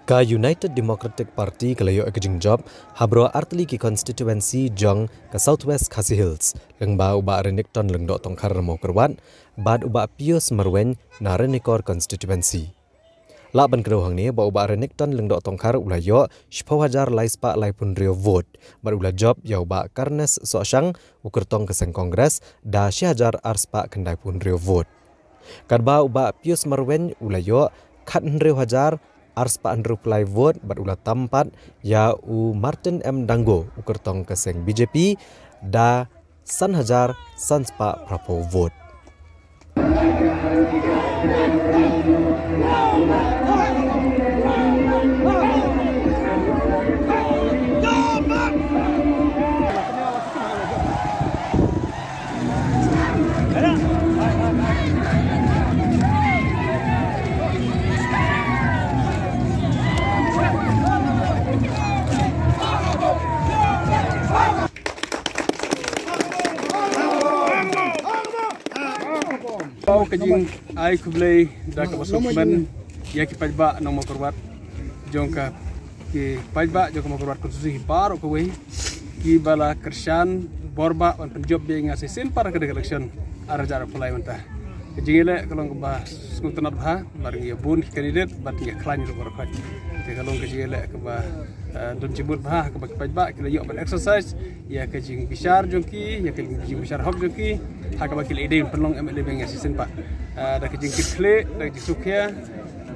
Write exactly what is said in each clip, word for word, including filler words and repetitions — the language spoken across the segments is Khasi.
Ka United Democratic Party ka la ïoh ïa ka jingjop ha baroh artylli ki constituency jong ka South West Khasi Hills, lyngba u Bah Renikton Lyngdoh Tongkhar na Mawkyrwat bad u Bah Pius Marwein na Ranikor constituency. Lah ban kdew hangne ba u Bah Renikton Lyngdoh Tongkhar u la ïoh shiphew hajar lai spah laiphew hynriew vote bad u la jop ïa u Bah Carnes Sohshang, u kyrtong ka seng Congress, da shi hajar ar spah khyndaiphew hynriew vote. Katba u Bah Pius Marwein u la ïoh khathynriew hajar ar spah hynriewphew lai vote bad u la tam pat ïa u Martin M Dango, u kyrtong ka seng B J P, da san hajar san spah phraphew vote. Ka jing ai khublei da kaba sngewkmen ïa ki paidbah nong Mawkyrwat jong ka, ki paidbah jong ka Mawkyrwat constituency baroh kawei, kiba la kyrshan bor ba ban pynjop biang ïa nga shisien pat ha ka election ar hajar arphew lai mynta. Ka jingïaleh ka long kaba sngewtynnat bha, bad ngi ïa bun ki candidate bad ngi ïa khlaiñ ruh baroh khoit. Te ka long ka jingïaleh kaba, eh, don jingmut bha, kaba ki paidbah ki la ïoh ban exercise ïa ka jingbishar jong ki, ïa ka jingbishar hok jong ki, ha kaba ki la ïadei ban pynlong M L A biang ïa shisien pat. Eh, da ka jingkitkhlieh, da ka jingsngewkhia,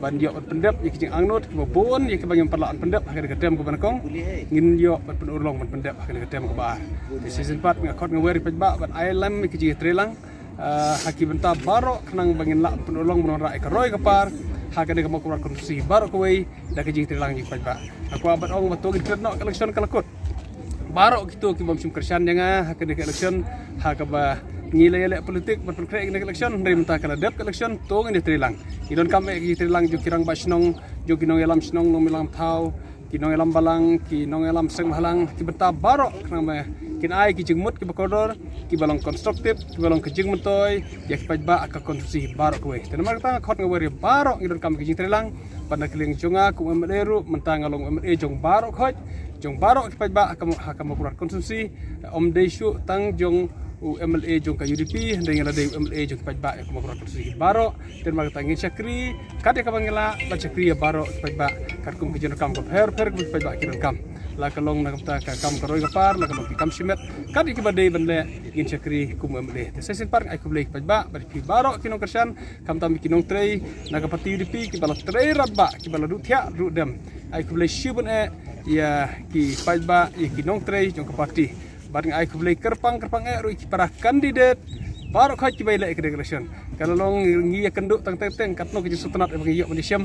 ban ïoh ban pyndep ïa ki jingangnud kiba bun ïa kiba ngim pat lah ban pyndep ha kane ka term kaba nyngkong, ngin ïoh ban pynurlong ban pyndep ha kane ka term kaba ar. Te shisien pat nga khot nga wer ïa ki paidbah ban ai lem ïa ki jingïatreilang, ah, ha ki bynta baroh khnang ba ngin lah pynurlong ban wanrah ïa ka roi ka par ha kane ka Mawkyrwat constituency baroh kawei da ka jingïatreilang jong ki paidbah. Nga kwah ban ong ba to ngin klet noh, ka election ka la kut. Baroh kito ki bym shym kyrshan ïa nga ha kane ka election, ha kaba ngi la ïaleh politik ban pynkhreh ïa kane ka election, hynrei mynta ka la dep ka election, to ngin ïatreilang. Ngi donkam eh ki jingïatreilang jong ki rangbah shnong, jong ki nongïalam shnong, nongïalam thaw, ki nongïalam balang, ki nongïalam seng bhalang, ki bynta baroh khnang ba kin ai ki jingmut kiba kordor, kiba long constructive, kiba long ka jingmyntoi ïa ki paidbah ha ka constituency baroh kawei. Te namar kata nga khot nga wer ïa baroh, ngi donkam ki jingïatreilang. Bad na ka liang jong nga kum M L A ruh, mynta nga long M L A jong baroh khoit, jong baroh ki paidbah ha ka, ha ka Mawkyrwat constituency. Ym dei shuh tang jong u M L A jong ka U D P, hynrei nga la dei u M L A jong ki paidbah ha ka Mawkyrwat constituency baroh. Te namar kata ngin shakri kat ïa kaba ngi lah ban shakri ïa baroh ki paidbah, katkum ki jingdonkam kiba pher pher kiba ki paidbah ki donkam. La ka long na ka bynta ka kam ka roi ka par, la ka long ki kam shimet, kat ïa kiba dei ban leh ngin shakri kum u M L A. Te sa shisien pat nga ai khublei ïa ki paidbah bad ïa phi baroh ki nongkyrshan, khamtam ïa ki nongtrei na ka party U D P kiba la trei radbah, kiba la duh thiah duh dem. Ai khublei shibun eh ïa ki paidbah, ïa ki nongtrei jong ka party. Bad nga ai khublei kyrpang kyrpang eh ruh ïa ki para candidate baroh khoit kiba ïaleh ïa ka election. Ka la long ngi ïakynduh tang teng teng, katno ka jingsngewtynnat ïa ba ngi ïoh ban ïashem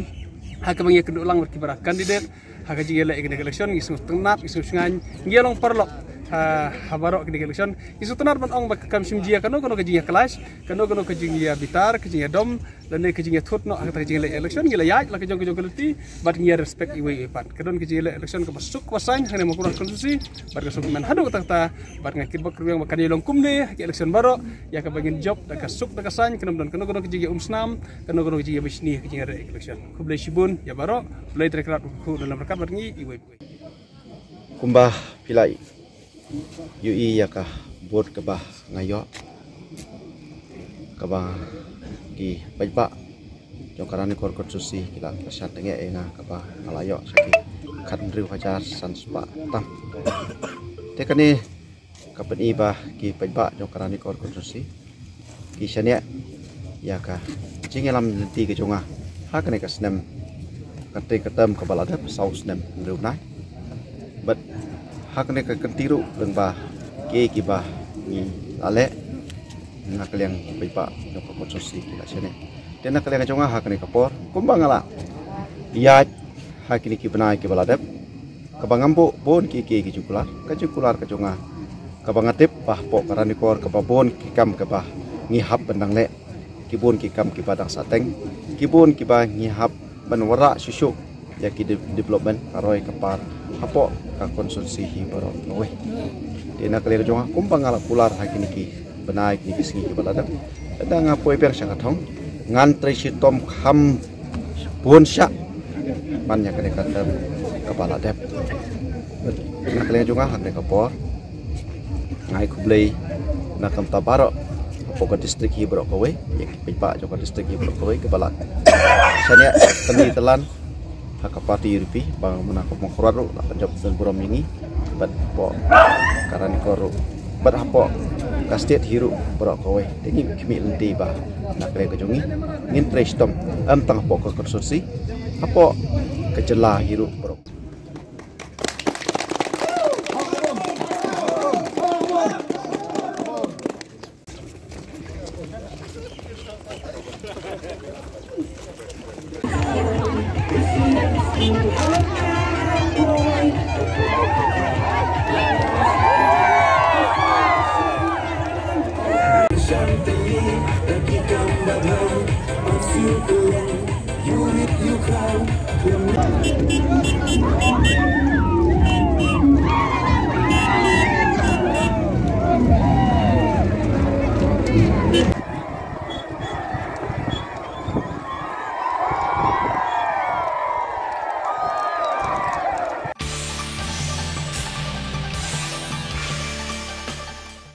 ha kaba ngi ïakynduh lang bad ki para candidate ha ka jingïaleh ïa ka election. Ngi sngewtynnat, ngi sngewshngaiñ, ngi ïalong paralok ha, ha baroh ka election. Ngi sngewtynnat ban ong ba ka kam shim jia kano kano ka jingïa clash, kano kano ka jingïa bitar, ka jingïa dom, lane ka jingïathut noh ha kata ka jingïaleh election. Ngi la ïaid la ka jong ka jong ka lynti bad ngi ïa respect iwei iwei pat. Ka don ka jingïaleh election kaba suk kaba saiñ hangne ha Mawkyrwat constituency, bad ka suk mynta haduh katta katta, bad nga kyrpad kyrpang ba kan ïa long kumne ha ki election baroh, ïa kaba ngin jop da ka suk da ka saiñ, kan ym don kano kano ka jingïa umsnam, kano kano ka jingïa bishni ha ka jingïaleh election. Khublei shibun ïa baroh, Blei Trai Kynrad u kyrkhu u don ryngkat bad ngi iwei iwei. Kumba phi la ïohi ïa ka vote kaba nga ïoh, kaba ki paidbah jong ka Ranikor constituency ki la kyrshan tyngeh ïa nga, kaba nga la ïoh sha ki khathynriew hajar san spah tam. Te kane ka pyni ba ki paidbah jong ka Ranikor constituency ki shaniah ïa ka jingïalam lynti ka jong nga ha kane ka snem, ka tei ka term kaba la dep, saw snem hynriew bnai. Bad ha kane ka kynti ruh, lyngba kiei kiba ngi la leh na ka liang ki paidbah jong ka constituency ki la shaniah. Te na ka liang jong nga ha kane ka por, kumba nga la ïaid ha kine ki bnai kiba la dep, kaba ngam buh bun kiei kiei ki jingkular, ka jingkular ka jong nga, kaba nga tip ba hapoh ka Ranikor kaba bun ki kam kaba ngi hap ban dang leh. Ki bun ki kam kiba dang sah teng, ki bun kiba ngi hap ban wanrah shuh shuh ïa ki de-, development ka roi ka par hapoh ka constituency hi baroh kawei. Te na ka liang jong nga kumba nga la kular ha kine ki bnai kine ki sngi kiba la dep, lada nga poi biang sha ka thong, ngan trei shitom kham bun shah man ïa kane ka term kaba la dep. Na ka liang jong nga ha kane ka por, nga ai khublei na ka bynta baroh hapoh ka district hi baroh kawei, ïa ki paidbah jong ka district hi baroh kawei kiba la shaniah tyngkhuh tyngkhuh ha ka party U D P, ba mynta ka Mawkyrwat ruh la pynjop don burom ïa ngi, bad hapoh ka Ranikor ruh, bad hapoh ka state hi ruh baroh kawei. Te ngi khmih lynti ba na ka liang ka jong ngi, ngin trei shitom, ym tang hapoh ka constituency, hapoh ka jylla hi ruh baroh.